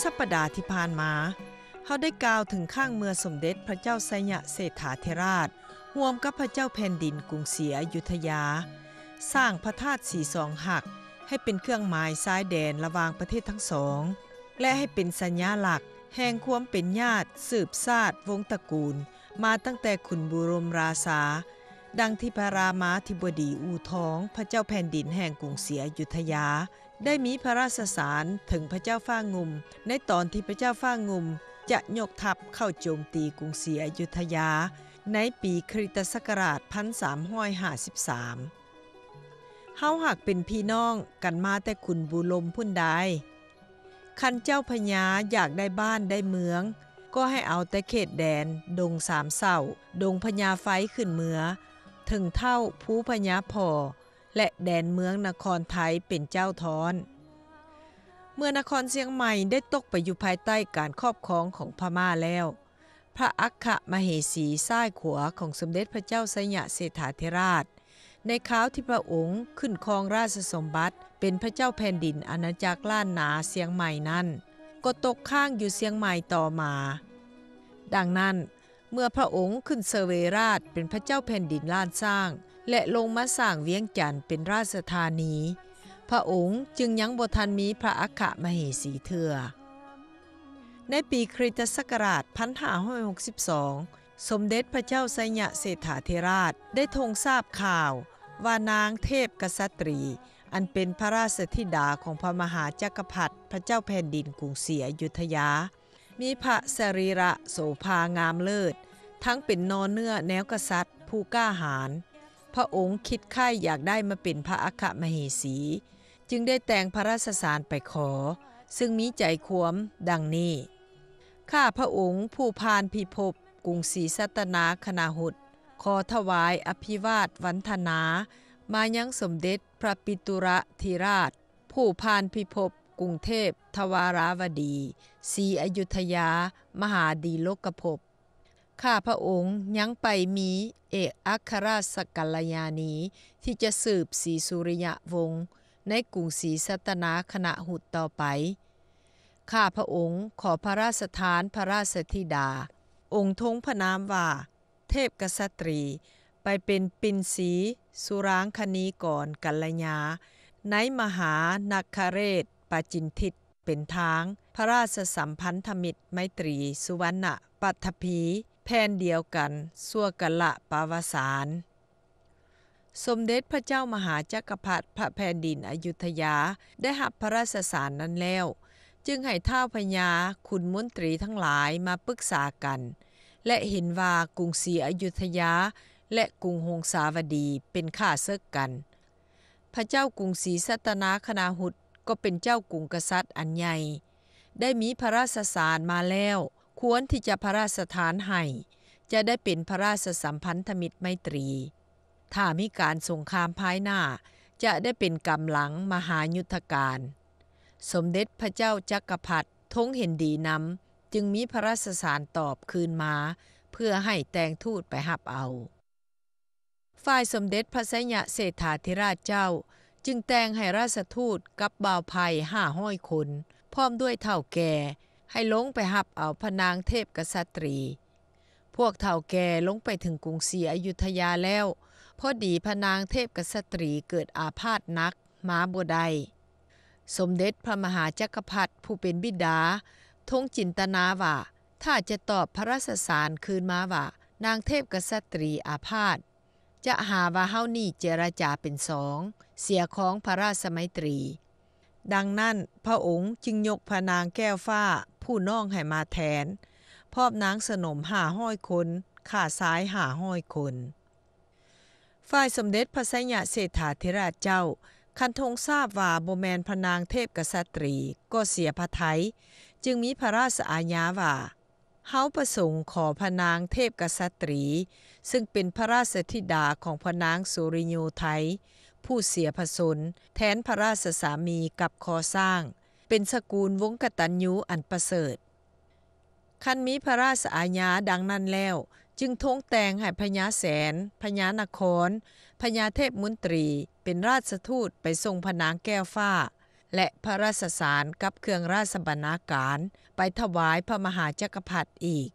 ສັບປະດາທີ່ຜ່ານມາ, ເຮົາໄດ້ກ່າວເຖິງຄັ້ງເມື່ອສົມເດັດພະເຈົ້າໄຊຍະເສດຖາທິລາດ ຮ່ວມກັບພະເຈົ້າແຜ່ນດິນກຸງສຣີອະຍຸດທະຍາ ສ້າງພະທາດສີສອງຫັກ ໃຫ້ເປັນເຄື່ອງໝາຍຊາຍແດນລະຫວ່າງປະເທດທັງສອງ ແລະ ໃຫ້ເປັນສັນຍາລັກແຫ່ງຄວາມເປັນຍາດສືບຊາດວົງຕະກູນ ມາຕັ້ງແຕ່ຂຸນບູລົມລາຊາ, ດັ່ງທີ່ພະລາມາທິບໍດີອູ່ທອງ ພະເຈົ້າແຜ່ນດິນແຫ່ງກຸງສຣີອະຍຸດທະຍາ ໄດ້ມີພະລາຊະສານເຖິງພະເຈົ້າຟ້າງຸ່ມ ໃນຕອນທີ່ພະເຈົ້າຟ້າງຸ່ມຈະຍົກທັບເຂົ້າໂຈມຕີກຸງສຣີອະຍຸດທະຍາ ໃນປີຄຣິສຕະສັກກະລາດພັນສາມຮ້ອຍຫ້າສິບສາມ. ເຮົາຫາກເປັນພີ່ນ້ອງກັນມາແຕ່ຂຸນບູລົມພຸ້ນດາຍ. ຄັນເຈົ້າພະຍາຢາກໄດ້ບ້ານໄດ້ເມືອງ ກໍໃຫ້ເອົາແຕ່ເຂດແດນດົງສາມເສົ້າ, ດົງພະຍາໄຟຂຶ້ນເມືອ, ເຖິງເທົ່າພູພະຍາພໍ້ ແລະ ແດນເມືອງນະຄອນໄທເປັນເຈົ້າທ້ອນ. ເມື່ອນະຄອນຊຽງໃໝ່ໄດ້ຕົກໄປຢູ່ພາຍໃຕ້ການຄອບຄອງຂອງພະມ້າແລ້ວ, ພະອັກຄະມະເຫສີຊ້າຍຂວາຂອງສົມເດັດພະເຈົ້າໄຊຍະເສດຖາທິລາດ ໃນຄາວທີ່ພະອົງຂຶ້ນຄອງລາຊະສົມບັດເປັນພະເຈົ້າແຜ່ນດິນອານາຈັກລ້ານນາຊຽງໃໝ່ນັ້ນ ກໍຕົກຄ້າງຢູ່ຊຽງໃໝ່ຕໍ່ມາ. ດັ່ງນັ້ນ, ເມື່ອພະອົງຂຶ້ນເຊີເວລາດເປັນພະເຈົ້າແຜ່ນດິນລ້ານຊ້າງ ແລະ ລົງມາສ້າງວຽງຈັນເປັນລາຊະທານີ, ພະອົງຈຶ່ງຍັງບໍ່ທັນມີພະອັກຄະມະເຫສີເທື່ອ. ໃນປີຄຣິສຕະສັກກະລາດພັນຫ້າຮ້ອຍຫົກສິບສອງ ສົມເດັດພະເຈົ້າໄຊຍະເສດຖາທິລາດ ໄດ້ຊົງຊາບຂ່າວວ່ານາງເທບກະສັດຣີ ອັນເປັນພະລາຊະທິດາຂອງພະມະຫາຈັກກະພັດພະເຈົ້າແຜ່ນດິນກຸງສຣີອະຍຸດທະຍາ ມີພະສະຣີລະໂສພາງາມເລີດ, ທັງເປັນໜໍ່ເນື້ອແນວກະສັດຜູ້ກ້າຫານ. ພະອົງຄິດໃຄ່ຢາກໄດ້ມາເປັນພະອັກຄະມະເຫສີ, ຈຶ່ງໄດ້ແຕ່ງພະລາຊະສານໄປຂໍ, ຊຶ່ງມີໃຈຄວາມດັ່ງນີ້: ຂ້າພະອົງຜູ້ຜ່ານພິພົບກຸງສຣີສັດຕະນາຄະນະຫຸດ ຂໍຖວາຍອະພິວາດວັນທະນາມາຍັງສົມເດັດພະປິຕຸລະທິລາດ ຜູ້ຜ່ານພິພົບກຸງເທບທະວາລາວະດີ ສີອະຍຸດທະຍາ ມະຫາດີລົກກະພົບ. ຂ້າພະອົງຍັງໄປມີເອກອັກຄະລາຊະກັນລະຍານີ ທີ່ຈະສືບສີສຸລິຍະວົງໃນກຸງສຣີສັດຕະນາຄະນະຫຸດຕໍ່ໄປ. ຂ້າພະອົງຂໍພະລາຊະທານພະລາຊະທິດາ ອົງທົງພະນາມວ່າ ເທບກະສັດຣີ ໄປເປັນປິ່ນສີສຸລາງຄະນີກອນກັນລະຍາ ໃນມະຫານະຄະເຣດປາຈິນທິດ ເປັນທາງພະລາຊະສຳພັນທະມິດໄມຕີສຸວັນນະປັດຖະພີແຜ່ນດຽວກັນຊົ່ວກາລະປະວະສານ. ສົມເດັດພະເຈົ້າມະຫາຈັກກະພັດພະແຜ່ນດິນອະຍຸດທະຍາ ໄດ້ຮັບພະລາຊະສານນັ້ນແລ້ວ ຈຶ່ງໃຫ້ທ້າວພະຍາຂຸນມົນຕີທັງຫຼາຍມາປຶກສາກັນ ແລະ ເຫັນວ່າກຸງສຣີອະຍຸດທະຍາ ແລະ ກຸງຫົງສາວະດີເປັນຂ້າເສິກກັນ. ພະເຈົ້າກຸງສຣີສັດຕະນາຄະນະຫຸດ ກໍເປັນເຈົ້າກຸງກະສັດອັນໃຫຍ່ ໄດ້ມີພະລາຊະສານມາແລ້ວ ຄວນທີ່ຈະພະລາຊະທານໃຫ້ ຈະໄດ້ເປັນພະລາຊະສຳພັນທະມິດໄມຕີ. ຖ້າມີການສົງຄາມພາຍໜ້າ ຈະໄດ້ເປັນກຳລັງມະຫາຍຸດທະການ. ສົມເດັດພະເຈົ້າຈັກກະພັດຊົງເຫັນດີນຳ ຈຶ່ງມີພະລາຊະສານຕອບຄືນມາ ເພື່ອໃຫ້ແຕ່ງທູດໄປຮັບເອົາ. ຝ່າຍສົມເດັດພະໄຊຍະເສດຖາທິລາດເຈົ້າ ຈຶ່ງແຕ່ງໃຫ້ລາຊະທູດກັບບ່າວໄພຫ້າຮ້ອຍຄົນ ພ້ອມດ້ວຍເຖົ້າແກ່ ໃຫ້ລົງໄປຮັບເອົາພະນາງເທບກະສັດຣີ. ພວກເຖົ້າແກ່ລົງໄປເຖິງກຸງສຣີອະຍຸດທະຍາແລ້ວ, ພໍດີພະນາງເທບກະສັດຣີເກີດອາພາດໜັກມາບໍ່ໄດ້. ສົມເດັດພະມະຫາຈັກກະພັດຜູ້ເປັນບິດາ ຊົງຈິນຕະນາວ່າ ຖ້າຈະຕອບພະລາຊະສານຄືນມາວ່າ ນາງເທບກະສັດຣີອາພາດ, ຈະຫາວ່າເຮົານີ້ເຈລະຈາເປັນສອງ, ເສຍຄອງພະລາຊະໄມຕີ. ດັ່ງນັ້ນ, ພະອົງຈຶ່ງຍົກພະນາງແກ້ວຟ້າຜູ້ນ້ອງໃຫ້ມາແທນ, ພ້ອມນາງສະໜົມຫ້າຮ້ອຍຄົນ, ຂ້າຊາຍຫ້າຮ້ອຍຄົນ. ຝ່າຍສົມເດັດພະໄຊຍະເສດຖາທິລາດເຈົ້າ, ຄັນຊົງຊາບວ່າບໍ່ແມ່ນພະນາງເທບກະສັດຣີ, ກໍເສຍພະໄທ, ຈຶ່ງມີພະລາຊະອາຍາວ່າ, ເຮົາປະສົງຂໍພະນາງເທບກະສັດຣີ, ຊຶ່ງເປັນພະລາຊະທິດາຂອງພະນາງສຸລິໂຍໄທ, ຜູ້ເສຍພະຊົນ, ແທນພະລາຊະສາມີກັບຄໍສ້າງ, ເປັນສະກຸນວົງກະຕັນຍູອັນປະເສີດ. ຄັນມີພະລາຊະອາຍາດັ່ງນັ້ນແລ້ວ, ຈຶ່ງຊົງແຕ່ງໃຫ້ພະຍາແສນ, ພະຍານະຄອນ, ພະຍາເທບມົນຕີ ເປັນລາຊະທູດໄປສົ່ງພະນາງແກ້ວຟ້າ, ແລະ ພະລາຊະສານກັບເຄື່ອງລາຊະບັນນາການ ໄປຖວາຍພະມະຫາຈັກກະພັດອີກ.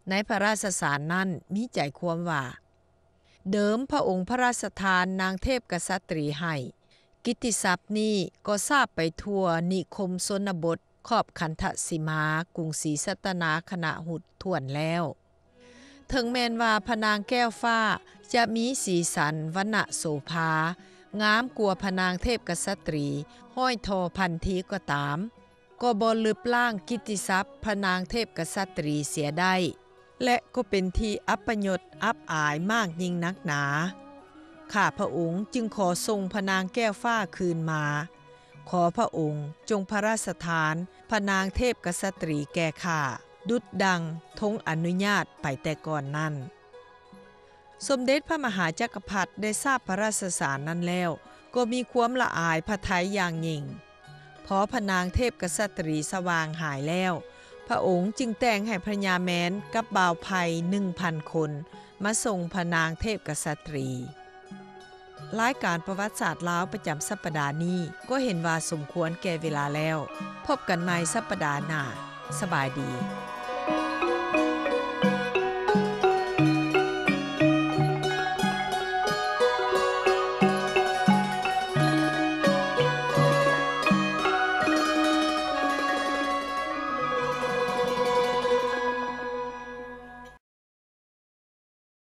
ໃນພະລາຊະສານນັ້ນມີໃຈຄວາມວ່າ ເດີມພະອົງພະລາຊະທານນາງເທບກະສັດຕຣີໃຫ້, ກິດຕິສັບນີ້ກໍຊາບໄປທົ່ວນິຄົມຊົນນະບົດຂອບຄັນທະສີມາ ກຸງສີສັດຕະນາຄະນະຫຸດຖ້ວນແລ້ວ. ເຖິງແມ່ນວ່າພະນາງແກ້ວຟ້າຈະມີສີສັນວັນນະໂສພາ ງາມກວ່າພະນາງເທບກະສັດຕຣີຮ້ອຍທໍ່ພັນທີກໍຕາມ, ກໍບໍ່ລຶບລ້າງກິດຕິສັບພະນາງເທບກະສັດຕຣີເສຍໄດ້ ແລະ ກໍເປັນທີ່ອັບປະຍົດອັບອາຍມາກຍິ່ງນັກໜາ. ຂ້າພະອົງຈຶ່ງຂໍສົ່ງພະນາງແກ້ວຟ້າຄືນມາ. ຂໍພະອົງຈົ່ງພະລາຊະທານພະນາງເທບກະສັດຕຣີແກ່ຂ້າ ດຸດດັ່ງທົງອະນຸຍາດໄປແຕ່ກ່ອນນັ້ນ. ສົມເດັດພະມະຫາຈັກກະພັດໄດ້ຊາບພະລາຊະສານນັ້ນແລ້ວ ກໍມີຄວາມລະອາຍພະໄທຢ່າງຍິ່ງ. ພໍພະນາງເທບກະສັດຕຣີສະຫວ່າງຫາຍແລ້ວ, ພະອົງຈຶ່ງແຕ່ງໃຫ້ພະຍາແມນກັບບ່າວໄພໜຶ່ງພັນຄົນ ມາສົ່ງພະນາງເທບກະສັດຕຣີ. ລາຍການປະຫວັດສາດລາວປະຈຳສັບປະດານີ້ ກໍເຫັນວ່າສົມຄວນແກ່ເວລາແລ້ວ. ພົບກັນໃໝ່ສັບປະດາໜ້າ. ສະບາຍດີ.